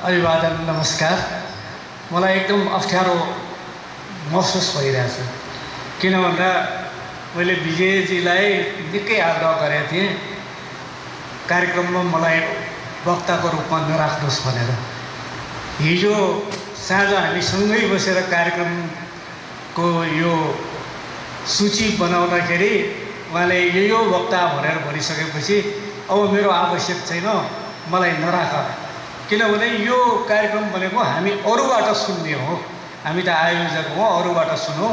अभिवादन नमस्कार। मलाई एकदम अप्ठ्यारो महसुस भइरहेछ किन भन्दा मैले विजयजीलाई निकै आग्रह गरेको थिएँ कार्यक्रममा मलाई वक्ताको रूपमा नराख्नुहोस् भनेर। हिजो साँझ हामी सँगै बसेर कार्यक्रमको यो सूची बनाउँदाखेरि उहाँले यो वक्ता भनेर भनिसकेपछि अब मेरो आवश्यक छैन, मलाई नराख। किनभने यो कार्यक्रम भनेको हामी अरूबाट सुन्ने हो, हामी त आयोजक हो, अरूबाट सुनौँ।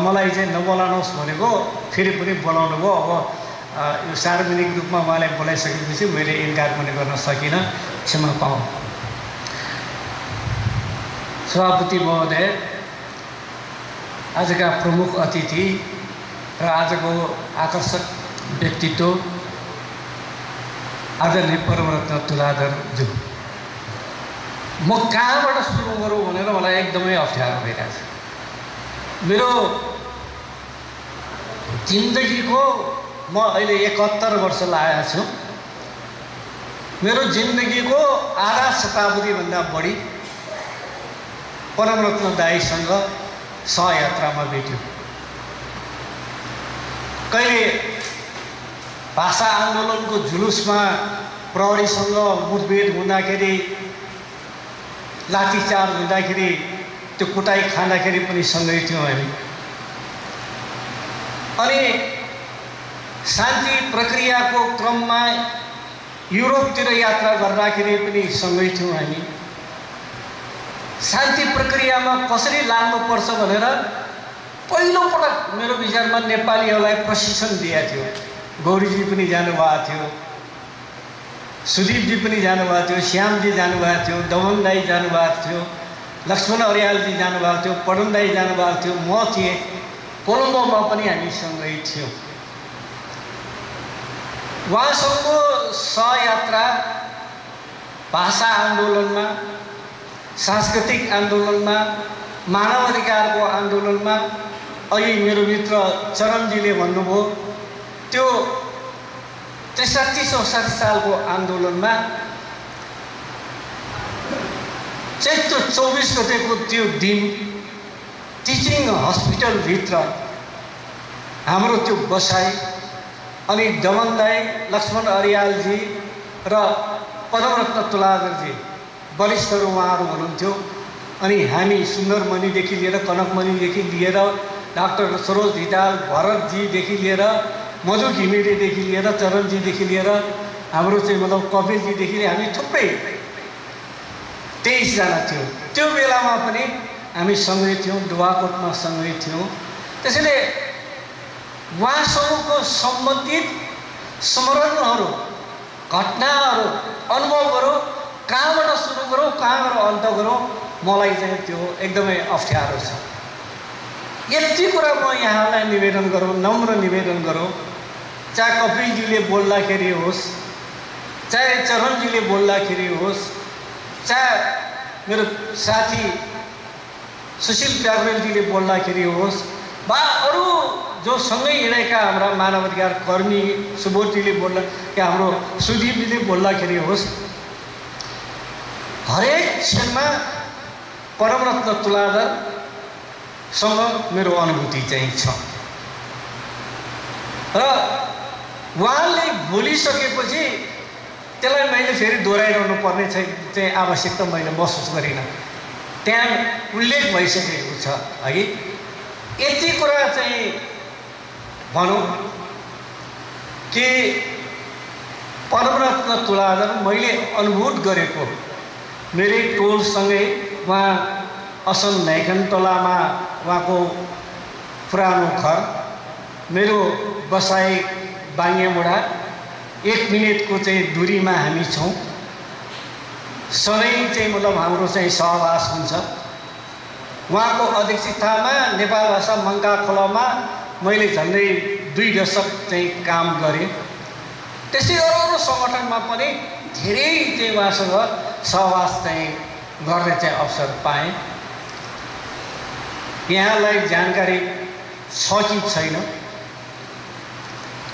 मलाई चाहिँ नबोलाउनुहोस् भनेको फेरि पनि बोलाउनु भयो। अब यो सार्वजनिक रूपमा उहाँलाई बोलाइसकेपछि मैले इन्कार पनि गर्न सकिनँ, क्षमा पाऊँ। सभापति महोदय, आजका प्रमुख अतिथि र आजको आकर्षक व्यक्तित्व आदरणीय परमरत्न तुलाधरज्यू, म कहाँबाट सुरु गरौँ भनेर मलाई एकदमै अप्ठ्यारो भइरहेछ। मेरो जिन्दगीको म अहिले 71 वर्ष लागेको छु। मेरो जिन्दगीको आधा शताब्दीभन्दा बढी परमरत्न दाईसँग सहयात्रामा भेट्यो। कहिले भाषा आन्दोलनको जुलुसमा प्रहरीसँग मुठभेड हुँदाखेरि, लाठीचार्ज हुँदाखेरि, त्यो कुटाइ खाँदाखेरि पनि सँगै थियौँ हामी। अनि शान्ति प्रक्रियाको क्रममा युरोपतिर यात्रा गर्दाखेरि पनि सँगै थियौँ हामी। शान्ति प्रक्रियामा कसरी लाग्नुपर्छ भनेर पहिलोपटक मेरो विचारमा नेपालीहरूलाई प्रशिक्षण दिएको थियो। गौरीजी पनि जानुभएको थियो, सुदीपजी पनि जानुभएको थियो, श्यामजी जानुभएको थियो, दमन दाई जानुभएको थियो, लक्ष्मण अर्यालजी जानुभएको थियो, पदम दाई जानुभएको थियो, म थिएँ। कोलम्बोमा पनि हामी सँगै थियौँ। उहाँसँगको सहयात्रा भाषा आन्दोलनमा, सांस्कृतिक आन्दोलनमा, मानवाधिकारको आन्दोलनमा, अघि मेरो मित्र चरणजीले भन्नुभयो त्यो 63-64 सालको आन्दोलनमा चैत्र 24 गतेको त्यो दिन टिचिङ हस्पिटलभित्र हाम्रो त्यो बसाइ, अनि दमन दाई, लक्ष्मण अर्यालजी र परमरत्न तुलाधरजी वरिष्ठहरू उहाँहरू हुनुहुन्थ्यो। अनि हामी सुन्दरमणिदेखि लिएर, कनकमणिदेखि लिएर, डाक्टर सरोज धिताल, भरतजीदेखि लिएर, मधु घिमिरेदेखि लिएर, चरणजीदेखि लिएर, हाम्रो चाहिँ मतलब कपिलजीदेखि लिएर हामी थुप्रै 23 जना थियौँ। त्यो बेलामा पनि हामी सँगै थियौँ, दुवाकोटमा सँगै थियौँ। त्यसैले उहाँसँगको सम्बन्धित स्मरणहरू, घटनाहरू, अनुभवहरू कहाँबाट सुरु गरौँ, कहाँबाट अन्त गरौँ, मलाई चाहिँ त्यो एकदमै अप्ठ्यारो छ। यति कुरा म यहाँलाई निवेदन गरौँ, नम्र निवेदन गरौँ, चाहे कपिलजीले बोल्दाखेरि होस्, चाहे चरणजीले बोल्दाखेरि होस्, चाहे मेरो साथी सुशील प्याकुरेलजीले बोल्दाखेरि होस्, वा अरू जो सँगै हिँडेका हाम्रा मानवाधिकार कर्मी सुबोधजीले बोल्दा, कि हाम्रो सुदीपजीले बोल्दाखेरि होस्, हरेक क्षणमा परमरत्न तुलाधरसँग मेरो अनुभूति चाहिँ छ। र उहाँले बोलिसकेपछि त्यसलाई मैले फेरि दोहोऱ्याइरहनु पर्ने चाहिँ आवश्यकता मैले महसुस गरिनँ। त्यहाँ उल्लेख भइसकेको छ है। यति कुरा चाहिँ भनौँ कि परमरत्न तुलाधर मैले अनुभूत गरेको, मेरै टोलसँगै उहाँ असल नाइकनटोलामा उहाँको पुरानो घर, मेरो बसाइ बाङ्गेमुढा, 1 मिनटको चाहिँ दूरीमा हामी छौँ। सधैँ चाहिँ मतलब हाम्रो चाहिँ सहवास हुन्छ। उहाँको अध्यक्षतामा नेपाल भाषा मङ्का खोलामा मैले झन्डै 2 दशक चाहिँ काम गरेँ। त्यसै अरू सङ्गठनमा पनि धेरै चाहिँ उहाँसँग सहवास चाहिँ गर्ने चाहिँ अवसर पाएँ। यहाँलाई जानकारी छ कि छैन,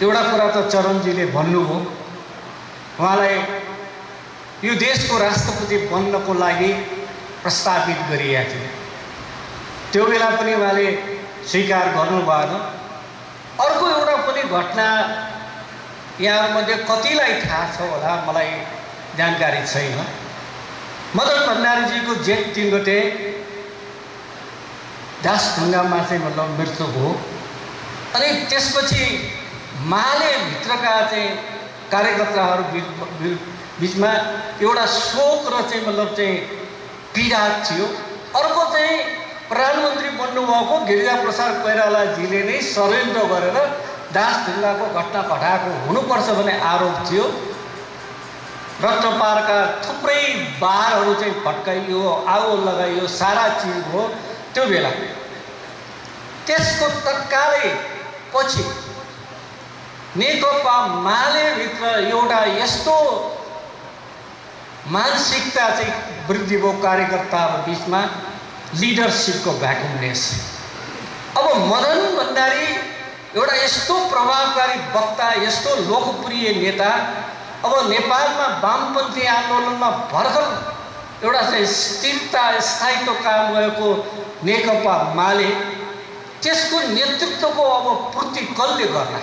एउटा कुरा त चरणजीले भन्नुभयो, उहाँलाई यो देशको राष्ट्रपति बन्नको लागि प्रस्तावित गरिएको थियो। त्यो बेला पनि उहाँले स्वीकार गर्नु भएन। अर्को एउटा पनि घटना यहाँमध्ये कतिलाई थाहा छ होला, मलाई जानकारी छैन। मदन भण्डारीजीको जेठ 3 गते दासढुङ्गामा चाहिँ मतलब मृत्यु भयो। अनि त्यसपछि माले भित्रका चाहिँ कार्यकर्ताहरू बिचमा एउटा शोक र चाहिँ मतलब चाहिँ पीडा थियो। अर्को चाहिँ प्रधानमन्त्री बन्नुभएको गिरिजाप्रसाद कोइरालाजीले नै षड्यन्त्र गरेर दासढुङ्गाको घटना घटाएको हुनुपर्छ भन्ने आरोप थियो। रत्नपारका थुप्रै बारहरू चाहिँ भट्काइयो, आगो लगाइयो, सारा चिज भयो त्यो बेला। त्यसको तत्कालै पछि नेकपा मालेभित्र एउटा यस्तो मानसिकता चाहिँ वृद्धि भयो कार्यकर्ताहरू बिचमा, लिडरसिपको भ्याकुमनेस। अब मदन भण्डारी एउटा यस्तो प्रभावकारी वक्ता, यस्तो लोकप्रिय नेता, अब नेपालमा वामपन्थी आन्दोलनमा भर्खर एउटा चाहिँ स्थिरता स्थायित्व काम गएको नेकपा माले, त्यसको नेतृत्वको अब पूर्ति कसले गर्ला?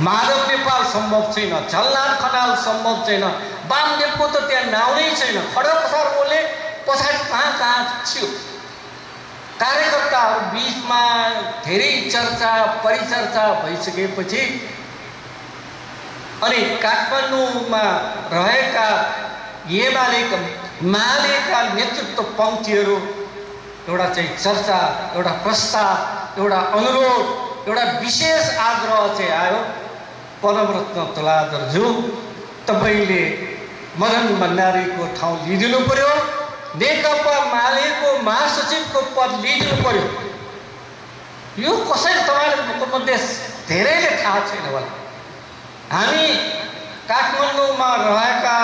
माधव नेपाल सम्भव छैन, झलनाथ खनाल सम्भव छैन, वामदेवको त त्यहाँ नाउँ नै छैन। खड्गप्रसाद ओले पछाडि कहाँ थियो। कार्यकर्ताहरू बिचमा धेरै चर्चा परिचर्चा भइसकेपछि अनि काठमाडौँमा रहेका मालेका नेतृत्व पङ्क्तिहरू एउटा चाहिँ चर्चा, एउटा प्रस्ताव, एउटा अनुरोध, एउटा विशेष आग्रह चाहिँ आयो। परमरत्न तुलाधरज्यू, तपाईँले मदन भण्डारीको ठाउँ लिइदिनु पर्यो, नेकपा मालेको महासचिवको पद लिइदिनु पर्यो। यो कसैले तपाईँहरूको मध्ये धेरैले थाहा छैन होला। हामी काठमाडौँमा रहेका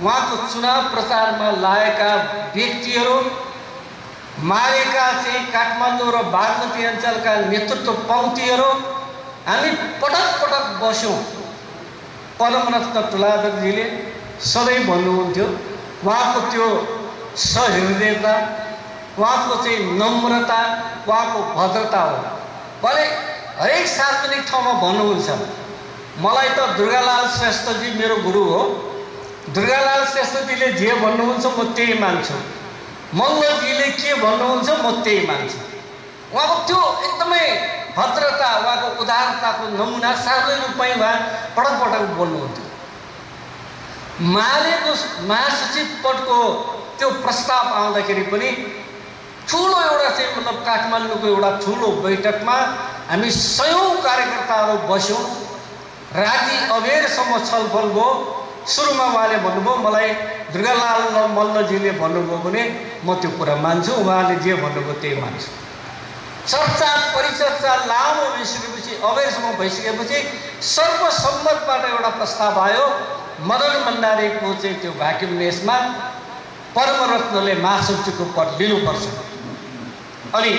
उहाँको चुनाव प्रचारमा लागेका व्यक्तिहरू, मालेका चाहिँ काठमाडौँ र बागमती अञ्चलका नेतृत्व पङ्क्तिहरू हामी पटक पटक बस्यौँ। परमरत्न तुलाधरजीले सधैँ भन्नुहुन्थ्यो, उहाँको त्यो सहृदयता, उहाँको चाहिँ नम्रता, उहाँको भद्रता हो। उहाँले हरेक सार्वजनिक ठाउँमा भन्नुहुन्छ, मलाई त दुर्गालाल श्रेष्ठजी मेरो गुरु हो, दुर्गालाल श्रेष्ठजीले जे भन्नुहुन्छ म त्यही मान्छु, मल्लजीले के भन्नुहुन्छ म त्यही मान्छु। उहाँको त्यो एकदमै भद्रता, उहाँको उदारताको नमुना सार्वजनिक रूपमै उहाँ पटक पटक बोल्नुहुन्थ्यो। मालेको महासचिव पदको त्यो प्रस्ताव आउँदाखेरि पनि ठुलो एउटा चाहिँ मतलब काठमाडौँको एउटा ठुलो बैठकमा हामी सयौँ कार्यकर्ताहरू बस्यौँ। राति अबेरसम्म छलफल भयो। सुरुमा उहाँले भन्नुभयो, मलाई दुर्गालाल मल्लजीले भन्नुभयो भने म त्यो कुरा मान्छु, उहाँले जे भन्नुभयो त्यही मान्छु। चर्चा परिचर्चा लामो भइसकेपछि, अबेरसम्म भइसकेपछि सर्वसम्मतबाट एउटा प्रस्ताव आयो, मदन भण्डारीको चाहिँ त्यो भ्याक्युमनेसमा परमरत्नले महासचिवको पद लिनुपर्छ। अनि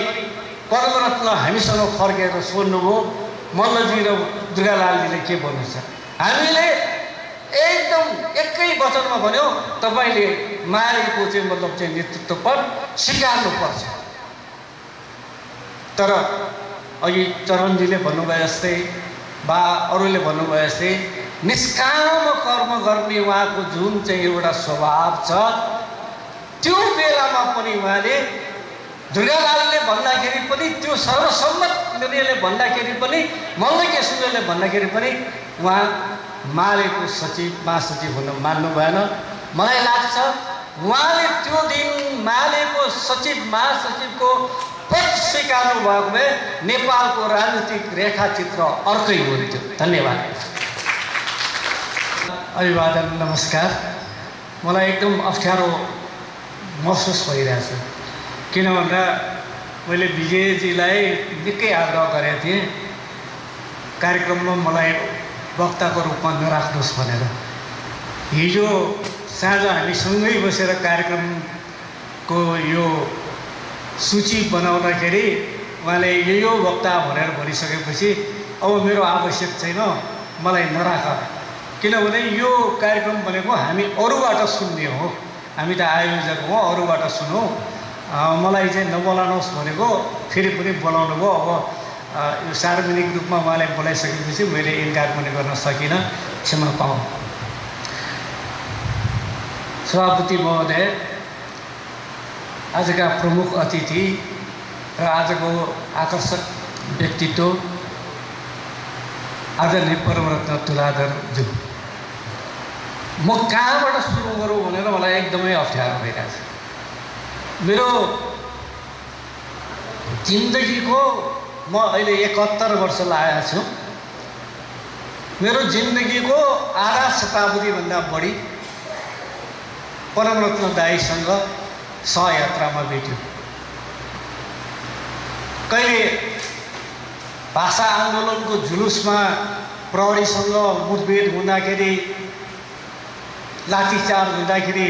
परमरत्न हामीसँग फर्केर सोध्नुभयो, मल्लजी र दुर्गालालजीले के भन्नुहुन्छ? हामीले एकदम एकै वचनमा भन्यो, तपाईँले मालेको चाहिँ मतलब चाहिँ नेतृत्व पद स्वीकार्नुपर्छ। तर अघि चरणजीले भन्नुभयो जस्तै बा अरूले भन्नुभयो जस्तै निष्काम कर्म गर्ने उहाँको जुन चाहिँ एउटा स्वभाव छ, त्यो बेलामा पनि उहाँले दुर्गालालले भन्दाखेरि पनि, त्यो सर्वसम्मत निर्णयले भन्दाखेरि पनि, मल्ल केशवले भन्दाखेरि पनि उहाँ मालेको सचिव महासचिव हुन मान्नु भएन। मलाई लाग्छ उहाँले त्यो दिन मालेको सचिव महासचिवको पद स्वीकार्नु भएको भए नेपालको राजनीतिक रेखाचित्र अर्कै हुन्थ्यो। धन्यवाद। अभिवादन, नमस्कार। मलाई एकदम अप्ठ्यारो महसुस भइरहेछ, किन भन्दा मैले विजयजीलाई निकै आग्रह गरेको थिएँ कार्यक्रममा मलाई वक्ताको रूपमा नराख्नुहोस् भनेर। हिजो साँझ हामी सँगै बसेर कार्यक्रमको यो सूची बनाउँदाखेरि उहाँले यो वक्ता भनेर भनिसकेपछि अब मेरो आवश्यक छैन, मलाई नराख किनभने यो कार्यक्रम भनेको हामी अरूबाट सुन्ने हो, हामी त आयोजक हौँ, अरूबाट सुनौँ। मलाई चाहिँ नबोलाउनुहोस् भनेको फेरि पनि बोलाउनु भयो। अब यो सार्वजनिक रूपमा उहाँले बोलाइसकेपछि मैले इन्कार पनि गर्न सकिनँ, क्षमा पाऊँ। सभापति महोदय, आजका प्रमुख अतिथि र आजको आकर्षक व्यक्तित्व आदरणीय परमरत्न तुलाधरज्यू, म कहाँबाट सुरु गरौँ भनेर मलाई एकदमै अप्ठ्यारो भइरहेछ। मेरो जिन्दगीको म अहिले 71 वर्ष लागेको छु। मेरो जिन्दगीको आधा शताब्दीभन्दा बढी परमरत्न दाइसँग सहयात्रामा भेट्यो। कहिले भाषा आन्दोलनको जुलुसमा प्रहरीसँग मुठभेड हुँदाखेरि, लाठीचार्ज हुँदाखेरि,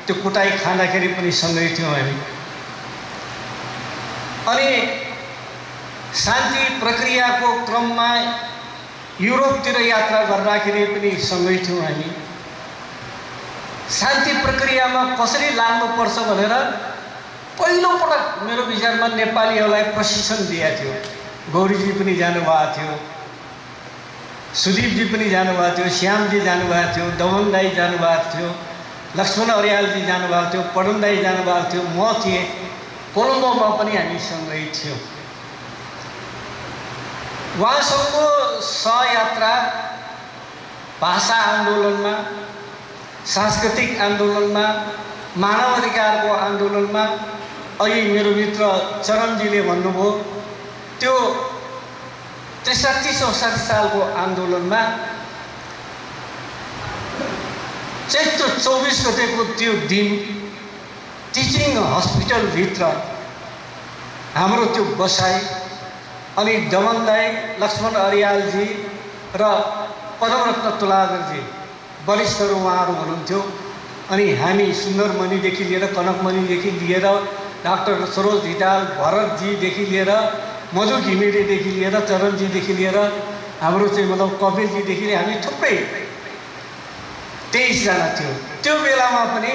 त्यो कुटाइ खाँदाखेरि पनि सँगै थियौँ हामी। अनि शान्ति प्रक्रियाको क्रममा युरोपतिर यात्रा गर्दाखेरि पनि सँगै थियौँ हामी। शान्ति प्रक्रियामा कसरी लाग्नुपर्छ भनेर पहिलोपटक मेरो विचारमा नेपालीहरूलाई प्रशिक्षण दिएको थियो। गौरीजी पनि जानुभएको थियो, सुदीपजी पनि जानुभएको थियो, श्यामजी जानुभएको थियो, दमन दाई जानुभएको थियो, लक्ष्मण अर्यालजी जानुभएको थियो, पदम दाई जानुभएको थियो, म थिएँ। कोलम्बोमा पनि हामी सँगै थियौँ। उहाँसँगको सहयात्रा भाषा आन्दोलनमा, सांस्कृतिक आन्दोलनमा, मानवाधिकारको आन्दोलनमा, अघि मेरो मित्र चरणजीले भन्नुभयो त्यो 63-64 सालको आन्दोलनमा चैत्र 24 गतेको त्यो दिन टिचिङ हस्पिटलभित्र हाम्रो त्यो बसाइ, अनि दमन दाई, लक्ष्मण अर्यालजी र परमरत्न तुलाधरजी वरिष्ठहरू उहाँहरू हुनुहुन्थ्यो। अनि हामी सुन्दरमणिदेखि लिएर, कनकमणिदेखि लिएर, डाक्टर सरोज धिताल, भरतजीदेखि लिएर, मधु घिमिरेदेखि लिएर, चरणजीदेखि लिएर, हाम्रो चाहिँ मतलब कपिलजीदेखि लिएर हामी थुप्रै 23 जना थियौँ। त्यो बेलामा पनि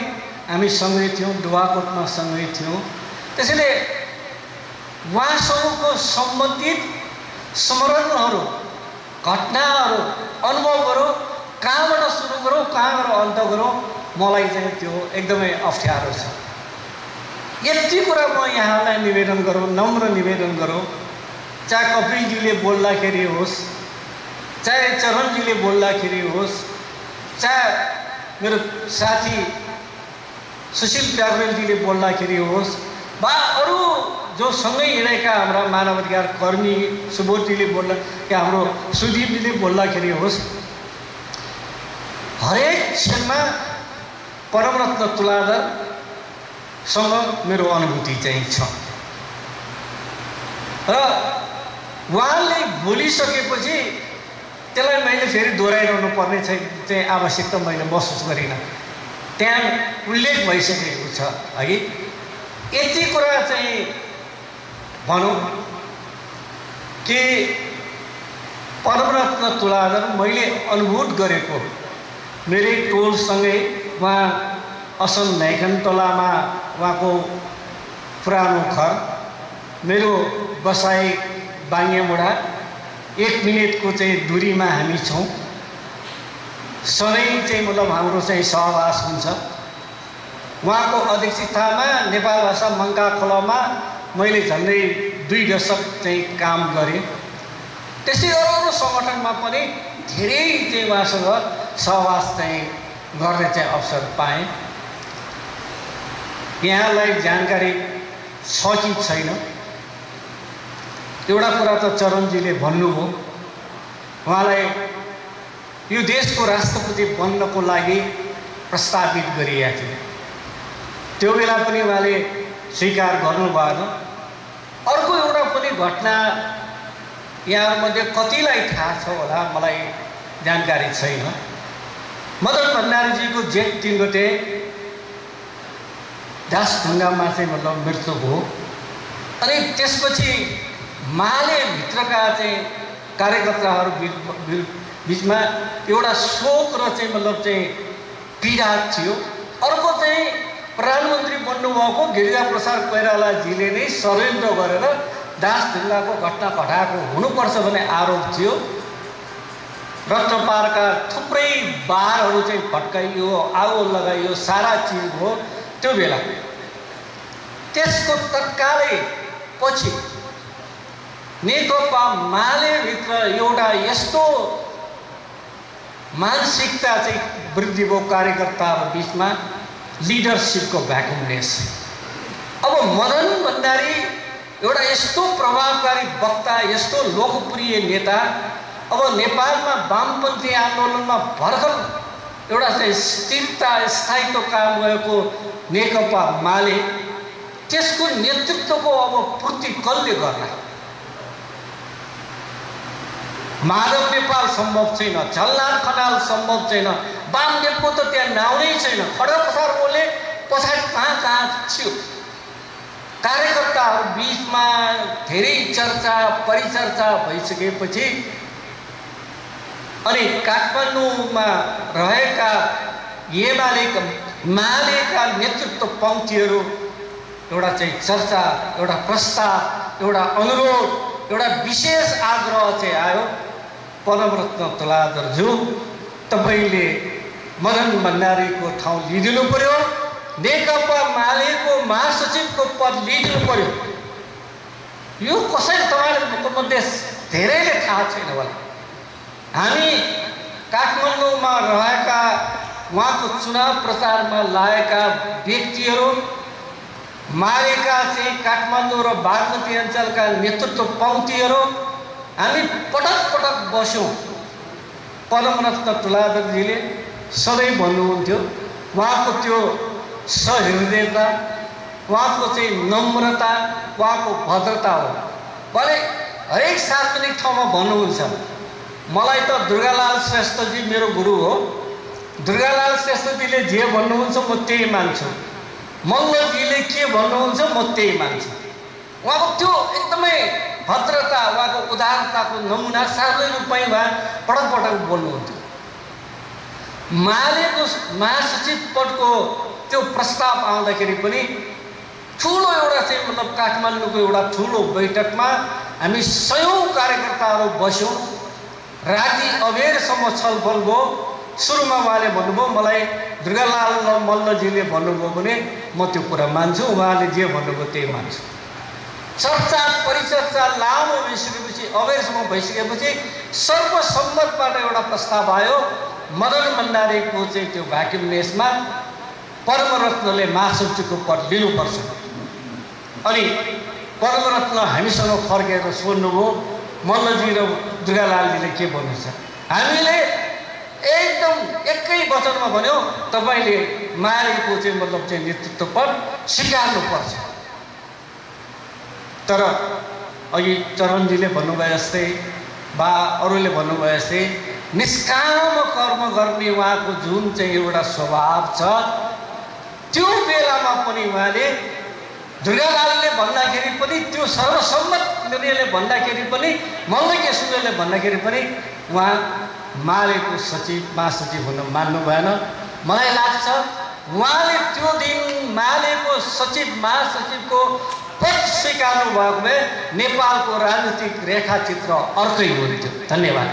हामी सँगै थियौँ, दुवाकोटमा सँगै थियौँ। त्यसैले उहाँसँगको सम्बन्धित स्मरणहरू, घटनाहरू, अनुभवहरू कहाँबाट सुरु गरौँ, कहाँबाट अन्त गरौँ, मलाई चाहिँ त्यो एकदमै अप्ठ्यारो छ। यति कुरा म यहाँलाई निवेदन गरौँ, नम्र निवेदन गरौँ, चाहे कपिलजीले बोल्दाखेरि होस्, चाहे चरणजीले बोल्दाखेरि होस्, चाहे मेरो साथी सुशील प्याकुरेलजीले बोल्दाखेरि होस्, वा अरू जो सँगै हिँडेका हाम्रा मानवाधिकार कर्मी सुबोधजीले बोल्दा, या हाम्रो सुदीपजीले बोल्दाखेरि होस्, हरेक क्षणमा परमरत्न तुलाधरसँग मेरो अनुभूति चाहिँ छ। र उहाँले बोलिसकेपछि त्यसलाई मैले फेरि दोहोऱ्याइरहनु पर्ने चाहिँ आवश्यकता मैले महसुस गरिनँ। त्यहाँ उल्लेख भइसकेको छ है। यति कुरा चाहिँ भनौँ कि परमरत्न तुलाधर मैले अनुभूत गरेको, मेरै टोलसँगै उहाँ असन नाइकनतलामा उहाँको पुरानो घर, मेरो बसाइ बाङ्गेमुढा, 1 मिनटको चाहिँ दूरीमा हामी छौँ। सधैँ चाहिँ मतलब हाम्रो चाहिँ सहवास हुन्छ। उहाँको अध्यक्षतामा नेपाल भाषा मङ्का खोलामा मैले झन्डै 2 दशक चाहिँ काम गरेँ। त्यसै अरू सङ्गठनमा पनि धेरै चाहिँ उहाँसँग सहवास चाहिँ गर्ने चाहिँ अवसर पाएँ। यहाँलाई जानकारी छ कि छैन, एउटा कुरा त चरणजीले भन्नुभयो, उहाँलाई यो देशको राष्ट्रपति बन्नको लागि प्रस्तावित गरिएको थियो। त्यो बेला पनि उहाँले स्वीकार गर्नु भएन। अर्को एउटा पनि घटना यहाँमध्ये कतिलाई थाहा छ होला, मलाई जानकारी छैन। मदन भण्डारीजीको जेठ 3 गते दासढुङ्गामा चाहिँ मतलब मृत्यु भयो। अनि त्यसपछि माले भित्रका चाहिँ कार्यकर्ताहरू बिचमा एउटा शोक र चाहिँ मतलब चाहिँ पीडा थियो। अर्को चाहिँ प्रधानमन्त्री बन्नुभएको गिरिजाप्रसाद कोइरालाजीले नै षड्यन्त्र गरेर दासढुङ्गाको घटना घटाएको हुनुपर्छ भन्ने आरोप थियो। रत्नपारका थुप्रै बारहरू चाहिँ भट्काइयो, आगो लगाइयो, सारा चिज हो त्यो बेला। त्यसको तत्कालै पछि नेकपा मालेभित्र एउटा यस्तो मानसिकता चाहिँ वृद्धि भयो कार्यकर्ताहरू बिचमा, लिडरसिपको भ्याकुमनेस। अब मदन भण्डारी एउटा यस्तो प्रभावकारी वक्ता, यस्तो लोकप्रिय नेता, अब नेपालमा वामपन्थी आन्दोलनमा भर्खर एउटा चाहिँ स्थिरता स्थायित्व काम गरेको नेकपा माले, त्यसको नेतृत्वको अब पूर्ति कसले गर्ला? माधव नेपाल सम्भव छैन, झलनाथ खनाल सम्भव छैन, वामदेवको त त्यहाँ नाउँ नै छैन। खड्गप्रसाद ओले पछाडि कहाँ थियो। कार्यकर्ताहरू बिचमा धेरै चर्चा परिचर्चा भइसकेपछि अनि काठमाडौँमा रहेका मालेका नेतृत्व पङ्क्तिहरू एउटा चाहिँ चर्चा, एउटा प्रस्ताव, एउटा अनुरोध, एउटा विशेष आग्रह चाहिँ आयो। परमरत्न तुलाधरज्यू, तपाईँले मदन भण्डारीको ठाउँ लिइदिनु पर्यो, नेकपा मालेको महासचिवको पद लिइदिनु पर्यो। यो कसैले तपाईँहरूको मध्ये धेरैले थाहा छैन होला। हामी काठमाडौँमा रहेका उहाँको चुनाव प्रचारमा लागेका व्यक्तिहरू, मालेका चाहिँ काठमाडौँ र बागमती अञ्चलका नेतृत्व पङ्क्तिहरू हामी पटक पटक बस्यौँ। परमरत्न तुलाधरजीले सधैँ भन्नुहुन्थ्यो, उहाँको त्यो सहृदयता, उहाँको चाहिँ नम्रता, उहाँको भद्रता हो। भने हरेक सार्वजनिक ठाउँमा भन्नुहुन्छ, मलाई त दुर्गालाल श्रेष्ठजी मेरो गुरु हो, दुर्गालाल श्रेष्ठजीले जे भन्नुहुन्छ म त्यही मान्छु, मल्लजीले के भन्नुहुन्छ म त्यही मान्छु। उहाँको त्यो एकदमै भद्रता, उहाँको उदारताको नमुना सार्वजनिक रूपमै उहाँ पटक पटक बोल्नुहुन्थ्यो। मालेको महासचिव पदको त्यो प्रस्ताव आउँदाखेरि पनि ठुलो एउटा चाहिँ मतलब काठमाडौँको एउटा ठुलो बैठकमा हामी सयौँ कार्यकर्ताहरू बस्यौँ। राति अबेरसम्म छलफल भयो। सुरुमा उहाँले भन्नुभयो, मलाई दुर्गालाल मल्लजीले भन्नुभयो भने म त्यो कुरा मान्छु, उहाँले जे भन्नुभयो त्यही मान्छु। चर्चा परिचर्चा लामो भइसकेपछि, अबेरसम्म भइसकेपछि सर्वसम्मतबाट एउटा प्रस्ताव आयो, मदन भण्डारीको चाहिँ त्यो भ्याक्युमनेसमा परमरत्नले महासचिवको पद लिनुपर्छ। अनि परमरत्न हामीसँग फर्केर सोध्नुभयो, मल्लजी र दुर्गालालजीले के भन्नुहुन्छ? हामीले एकदम एकै वचनमा भन्यो, तपाईँले मालेको चाहिँ मतलब चाहिँ नेतृत्व पद स्वीकार्नुपर्छ। तर अघि चरणजीले भन्नुभयो जस्तै वा अरूले भन्नुभयो जस्तै निष्काम कर्म गर्ने उहाँको जुन चाहिँ एउटा स्वभाव छ, त्यो बेलामा पनि उहाँले दुर्गालालले भन्दाखेरि पनि, त्यो सर्वसम्मत निर्णयले भन्दाखेरि पनि, मल्लके सुनले भन्दाखेरि पनि उहाँ मालेको सचिव महासचिव हुन मान्नु भएन। मलाई लाग्छ उहाँले त्यो दिन मालेको सचिव महासचिवको पद स्वीकार्नु भएको भए नेपालको राजनीतिक रेखाचित्र अर्कै हुन्थ्यो। धन्यवाद।